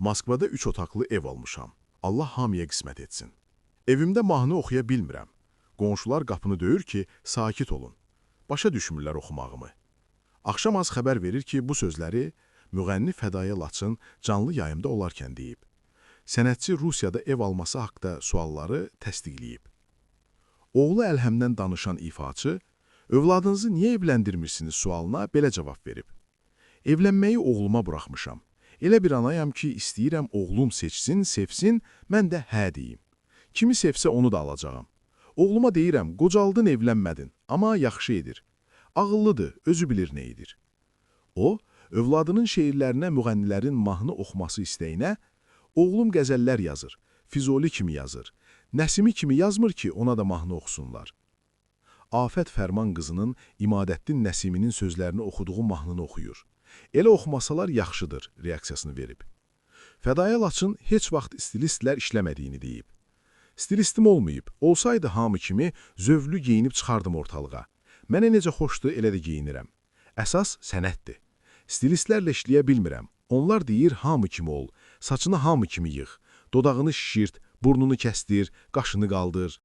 Moskvada 3 otaqlı ev almışam. Allah hamıya qismət etsin. Evimdə mahnı oxuya bilmirəm. Qonşular qapını döyür ki, sakit olun. Başa düşmürlər oxumağımı. Axşam az xəbər verir ki, bu sözləri müğənni Fədayə Laçın canlı yayımda olarkən deyib. Sənətçi Rusiyada ev alması haqda sualları təsdiqləyib. Oğlu Əlhəmdən danışan ifaçı, övladınızı niyə evləndirmirsiniz sualına belə cavab verib. Evlənməyi oğluma buraxmışam. Elə bir anayam ki, istəyirəm oğlum seçsin, sevsin, mən də hə deyim. Kimi sevsə onu da alacağam. Oğluma deyirəm, qocaldın evlənmədin, amma yaxşı edir. Ağıllıdır, özü bilir nə edir. O, övladının şeirlərinə müğənnilərin mahnı oxuması istəyinə, oğlum qəzəllər yazır, Füzuli kimi yazır, Nəsimi kimi yazmır ki, ona da mahnı oxusunlar. Afət Fərman qızının İmadəddin Nəsiminin sözlərini oxuduğu mahnını oxuyur. Elə oxumasalar yaxşıdır reaksiyasını verib. Fədayə Laçın heç vaxt stilistlər işləmədiyini deyib. Stilistim olmayıb, olsaydı hamı kimi zövqlü geyinib çıxardım ortalığa. Mənə necə xoşdur, elə də geyinirəm. Əsas sənətdir. Stilistlərlə işləyə bilmirəm. Onlar deyir hamı kimi ol, saçını hamı kimi yığ, dodağını şişirt, burnunu kəsdir, qaşını qaldır.